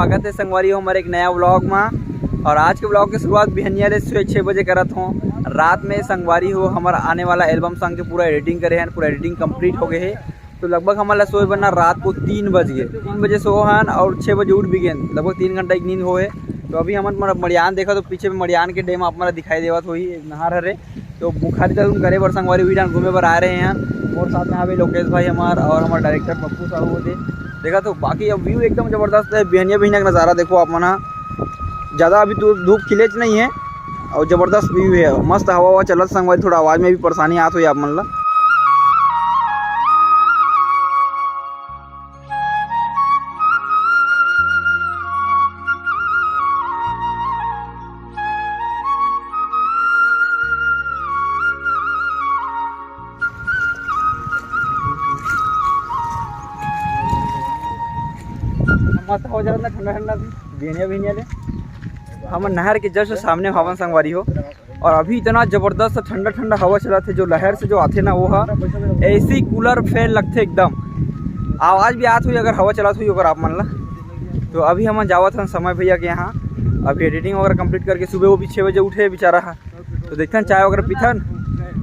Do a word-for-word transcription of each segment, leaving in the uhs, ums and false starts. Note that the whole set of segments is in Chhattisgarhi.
स्वागत है संगवारी हो हमारे एक नया व्लॉग में। और आज के व्लॉग की शुरुआत बिहनिया ले सुबह छः बजे करत हों। रात में संगवारी हो हमारा आने वाला एल्बम सॉन्ग के पूरा एडिटिंग करे हैं, पूरा एडिटिंग कंप्लीट हो गए है। तो लगभग हमारा सोए बनना रात को तीन बज गए, तीन बजे सो हन और छः बजे उठ भी गए, लगभग तीन घंटा एक नींद हो है। तो अभी हमन मड़- मड़ियान देखा तो पीछे में मड़ियान के डैम आप मन ला दिखाई देवत होही, नहर हरे। तो बुखारी दर्शन करे बर संगवारी उही डाहर घूमे बर आए रहे हैं। मोर साथ में हवे लोकेश भाई हमार और हमार डायरेक्टर पप्पू साहू होते। देखा तो बाकी अब व्यू एकदम जबरदस्त है, बिहनिया बिहनिया का नज़ारा देखो आप मन ह। ज़्यादा अभी तो धूप खिलेच नहीं है और जबरदस्त व्यू है, मस्त हवा ववा चलत संगवारी, थोड़ा आवाज़ में भी परेशानी आत होही आप मन ला। मस्त हो जाता ना ठंडा ठंडा भी, बिहनिया बिहनिया ले। हम नहर के जस्ट सामने हवन संगवारी हो, और अभी इतना जबरदस्त ठंडा ठंडा हवा चलत है, जो लहर से जो आथे ना वो हा एसी कूलर फैन लगथे एकदम। आवाज़ भी आत हुई अगर हवा चलत हुई ओकर आप मन ला। तो अभी हम जावत हन समय भैया के यहाँ, अभी एडिटिंग वगैरह कंप्लीट करके सुबह वो भी छः बजे उठे बेचारा हा। तो देखथन चाय वगैरह पीथन,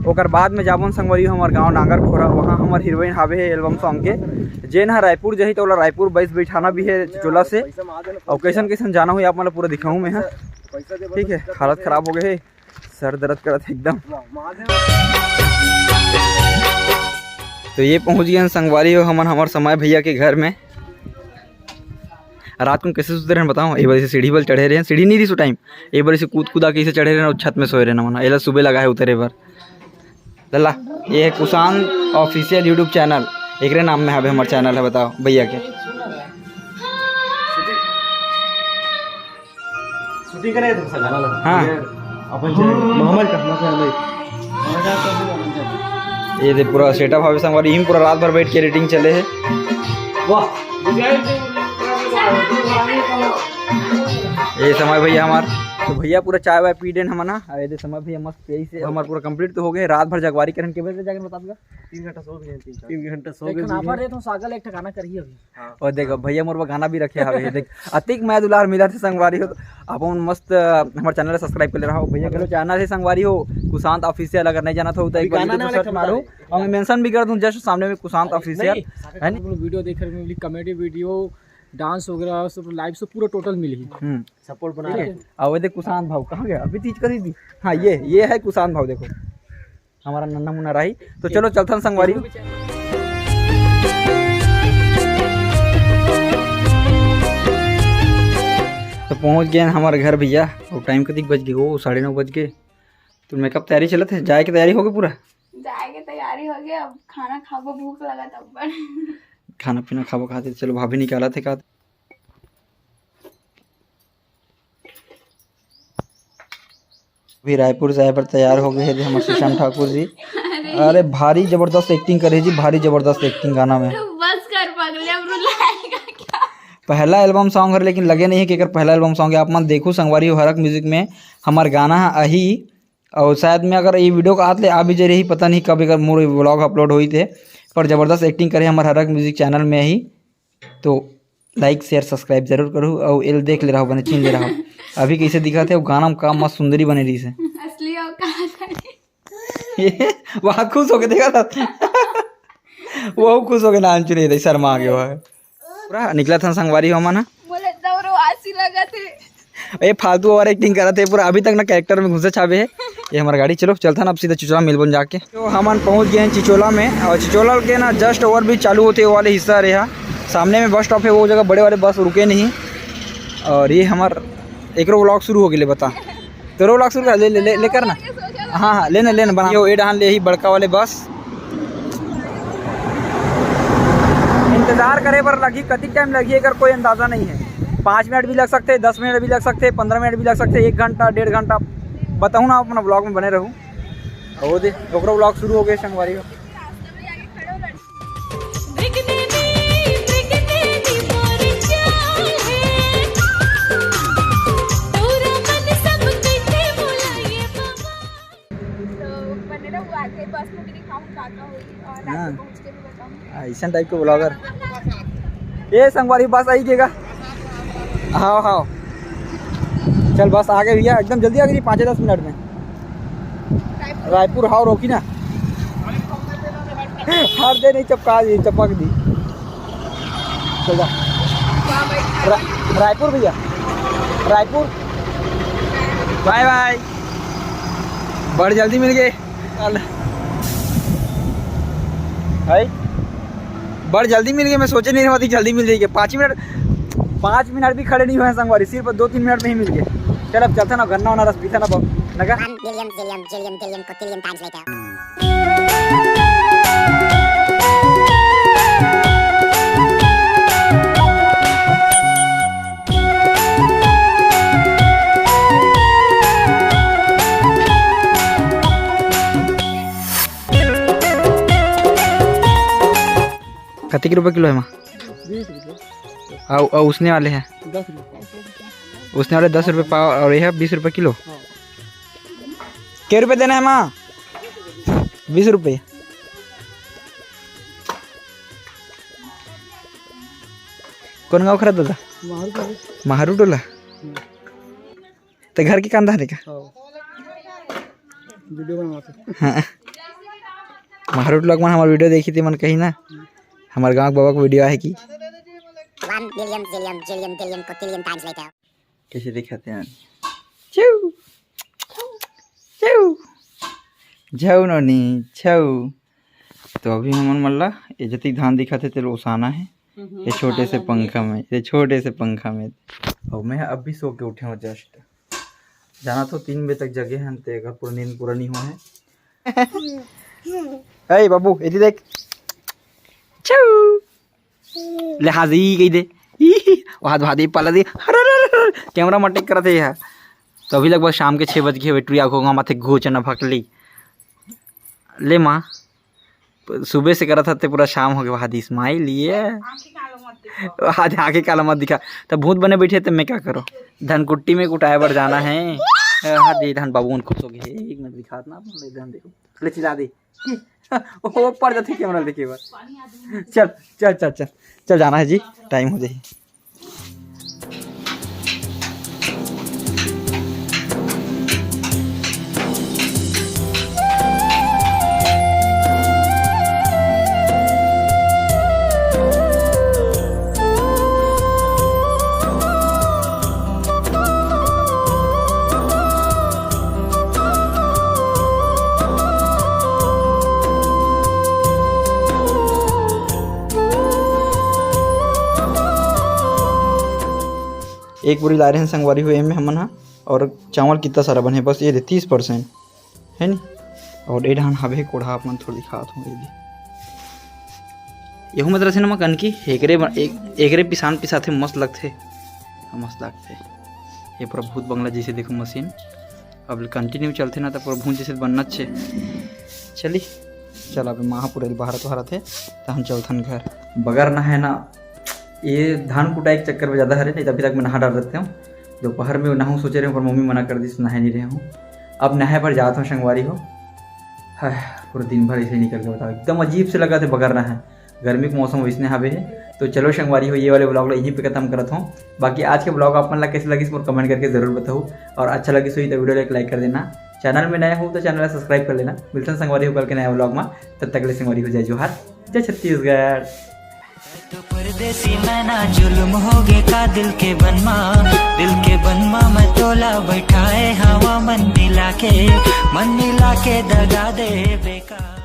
ओकर बाद में जाबन संगवारी हमार गाँव नांगर खोरा, वहाँ हमार हीरोइन हावे है एल्बम सॉन्ग के, जेन हा रायपुर जही तो ओला रायपुर बस बैठाना भी है चिचोला से, और कैसन कैसन जाना हुई आप मन ला पूरा दिखाऊँ मैं हा। ठीक है, हालत खराब हो गए है, सर दर्द करत है एकदम। तो ये पहुँच गए हैं संगवारी हो हमन हमार समय भैया के घर में। रात को कैसे सुते रहन बताओ, एक बार इसे सीढ़ी पर चढ़े रहे, सीढ़ी नहीं रही सो टाइम, एक बार इसे कूद कूदा के इसे चढ़े रहे और छत में सोए रहे ना, एला सुबह लगा है उतरे बर। लल्ला, ये है कुशांत ऑफिशियल यूट्यूब चैनल, एकरे नाम में हवे हमार चैनल है, बताओ भैया के। शूटिंग करे तो गाना लगा। हाँ। ये अपन चैनल, मोहम्मद का, मोहम्मद का भाई। ये दे पूरा सेटअप हवे संगवारी, इही में पूरा रात भर बैठ के एडिटिंग चले है। वाह। ये समय भैया हमार, तो भैया पूरा चाय वाय पी डेन हमन हा, अउ ये दे समय भैया मस्त यही से हमार पूरा कंप्लीट तो हो गए, रात भर जगवारी करन के बजे जागरण बता दूंगा। तीन घंटा सो गए, तीन घंटा। तीन घंटा सो एक गए। ठन offer देत हूँ, सागर एक ठिकाना करिए अभी। हाँ। और देखो भैया मोर बर गाना भी रखे हवे, देख अतिक मया दुलार मिला थे संगवारी हो, तो आप मन मस्त, अ, हमारे चैनल ला सब्सक्राइब कर ले रहा हो। भैया के चैनल है संगवारी हो, कुशांत ऑफिशियल, अगर नहीं जानत हो तो एक बार गाना YouTube पे वाला सर्च मारो। और मैं मेंशन भी कर दूं जस्ट सामने में कुशांत ऑफिशियल, नहीं, है नी? वीडियो देख रहे हो, कॉमेडी वीडियो, डांस वगैरह सब लाइव से पूरा टोटल मिली। हम्म। सपोर्ट बना ठीक है। रहे। और वो देख कुशांत भाव कहाँ गया? अभी तीज कर दी थी। हाँ, ये, ये है कुशांत भाव, देखो। हमारा नन्ना मुन्ना राही। तो चलो चलथन संगवारी। तो पहुंच गए हमारे घर भैया। और टाइम कतिक बज गए? ओ, साढ़े नौ बज गए। तो मेकअप तैयारी चलत है, जाए के तैयारी हो गई पूरा? जाए के तैयारी हो गई, अब खाना खाबो, भूख लगा तब पर। खाना पीना खाबो खातिर, चलो भाभी निकालत है का। अभी रायपुर जाए बर तैयार हो गए हैं हमर सुशांत ठाकुर जी। अरे भारी जबरदस्त एक्टिंग करे जी, भारी जबरदस्त एक्टिंग गाना में। बस कर पगले, अब रुलाएगा क्या? पहला एल्बम सॉन्ग हर, लेकिन लगे नहीं है कि एकर पहला एल्बम सॉन्ग है। आप मन देखू संगवारी हो हरक म्यूजिक में हमार गाना है अही, और शायद मैं अगर ये वीडियो का आत ले आ भी जे रही, पता नहीं कब एकर मोर व्लॉग अपलोड होई थे, पर जबरदस्त एक्टिंग करे हमार हरक म्यूजिक चैनल में ही। तो लाइक शेयर सब्सक्राइब जरूर करू, और एल देख ले रहा, बने चिन ले रहा। अभी कैसे दिखा थे, वो गाना में का मस्त सुंदरी बने रही से। असली औकात है। ये बहुत खुश होके देखा था। वो खुश होके नाम चुने थे, शर्मा गए वो। पूरा निकला था संगवारी हो मना। बोले दौरो आसी लगा थे। ये फालतू ओवर एक्टिंग करत हे पूरा, अभी तक ना कैरेक्टर में घुसे छावे है। ये हमार गाड़ी, चलो चलता ना अब सीधा चिचोला मिलबो जाके। तो हमन पहुंच गए हैं चिचोला में, और चिचोला के ना जस्ट ओवर ब्रिज चालू होते वो वाले हिस्सा रहे हा। सामने में बस स्टॉप है, वो जगह बड़े वाले बस रुके नहीं। और ये हमार एकरो व्लॉग शुरू हो गए, बता तेरो व्लॉग शुरू कर ले, ले, ले, ले कर ना। हाँ हाँ, लेना लेना बना। ये डाहन ले ही बड़का वाले बस। इंतजार करे बर लगही, कतिक टाइम लगही एकर कोई अंदाजा नहीं है। पाँच मिनट भी लग सकते, दस मिनट भी लग सकते, पंद्रह मिनट भी लग सकते, एक घंटा डेढ़ घंटा। बताऊँ ना, अपना व्लॉग में बने रहू। और दे ओकरो व्लॉग शुरू हो गए संगवारी हो। तो बने रहू, आगे बस में भी दिखाऊँ का का होई और हाँ। आगे पहुँच के भी बताऊँ। हाँ, ऐसा टाइप के ब्लॉगर। ये संगवारी बस आई गेगा। हाँ, हाँ। चल, बस आ गए भैया, एकदम जल्दी आ गई, पाँच दस मिनट में। रायपुर, हाँ, रोकी ना। हर दे नहीं, चपका दी, चपक दी। चल जा। रा-, रायपुर भैया, रायपुर। बाय बाय। बड़ जल्दी मिल गए। भाई, बड़ जल्दी मिल गए, मैं सोचे नहीं रहा थी जल्दी मिल जाएगी। पाँच मिनट, पाँच मिनट भी खड़े नहीं हुए हैं संगवारी, सिर्फ दो तीन मिनट में ही मिल गए। चल, अब चलता ना, गन्ना वन्ना रस पीता ना, ब-, नगर। One billion, zillion, jillion, billion, cotillion times later. कतेक रुपये किलो है माँ? बीस रुपये। और, और उसने वाले हैं? दस रुपये। उसने वाले दस रुपये पाव और ये है बीस रुपये किलो। हाँ। के रुपये देना है माँ? बीस रुपये। कौन गाँव खड़ा दादा? माहरू का है। माहरू टोला। हम्म। तो घर के कांदा हरे का? हाँ। वीडियो बनाते। हाँ। माहरू टोला मन हमार वीडियो देखी थी मन कही ना, हमार गाँव के बाबा के वीडियो आहे कि। One billion, zillion, jillion, billion, cotillion times later. कैसे दिखाते हैं? छू, छू, झू नोनी, छू। तो अभी हमन मन ला ये जतिक धान दिखत हे, तेला ओसाना हे। हम्म, ये छोटे से पंखा में, ये छोटे से पंखा में। और मैं अभी सो के उठे हूँ just। जाना तो तीन बजे तक जगे हन, ते अगर पूरा नींद पूरा नहीं हुआ है। ए बाबू, एती देख। छू। ले हाजी कही दे। ई, वहाँ, वहाँ दे, पाला दे। अरे, अरे, अरे, अरे, कैमरा में टेक करत हे यार। तो अभी लगभग शाम के छः बज के हवे, टुरी आँखों का माथे घोचना भकली। ले माँ, सुबह से करत हते पूरा शाम हो गया, वहाँ दी smile ये। आँखें काला मत दिखा। हाँ, आँखें काला मत दिखा। तब भूत बने बैठे तो मैं क्या करो? धनकुट्टी में कुटाए बर जाना है। हाँ दे, धन बाबू मन खुश हो गए। एक मिनट दिखात ना, अपन ले धन देखो। ले चिल्ला दे। ओ, पड़ जाते कैमरा देखे बर। चल, चल, चल, चल, चल जाना है जी, टाइम हो जाए। एक बोरी ला रहे हैं संगवारी हो एमे हमन हा, और चावल कितना सारा बने, बस ये दे तीस परसेंट है नी। और ए डहान हवे कोढ़ा, आप मन थोड़ा दिखात हूँ, ये दे। यहू मतलब से ना कनकी एकरे ब-, एक, एकरे पिसान पिसाथे मस्त लगथे, हाँ, मस्त लगथे। ये पूरा भूत बंगला जैसे देखो मशीन, अब continue चलथे ना, तो पूरा भूत जैसे बनना चे। चली, चल, अबे महापुरेल भारत भारत है, तो हम चलथन घर। बगर ना है ना, ये धान कुटाई के चक्कर में ज़्यादा हरे, नहीं तो अभी तक मैं नहा डाल देते हूँ। दोपहर में नहाऊँ सोचे रहे हूँ, पर मम्मी मना कर दी, नहाए नहीं रहे हूँ। अब नहाए पर जात हूँ संगवारी हो। हाय, पूरा दिन भर ऐसे ही निकल के बताओ, एकदम अजीब से लगा थे बगर नहाए। गर्मी के मौसम वैसने हवे हे। तो चलो संगवारी हो, ये वाले vlog ला यहीं पे खत्म करत हूँ। बाकी आज के vlog आप मन ला कैसे लगिस मोर comment करके जरूर बताओ, और अच्छा लगिस होही तो वीडियो ला एक like कर देना। Channel में नया हो तो channel ला subscribe कर लेना। मिलथन संगवारी हो कल के नया vlog में, तब तक ले संगवारी हो जय जोहार, जय छत्तीसगढ़। तो परदेसी मैना जुल्म होगे का दिल के बनमा, दिल के बनमा मैं तोला बैठाए हवा मन मिला के, मन मिला के दगा दे बेकार।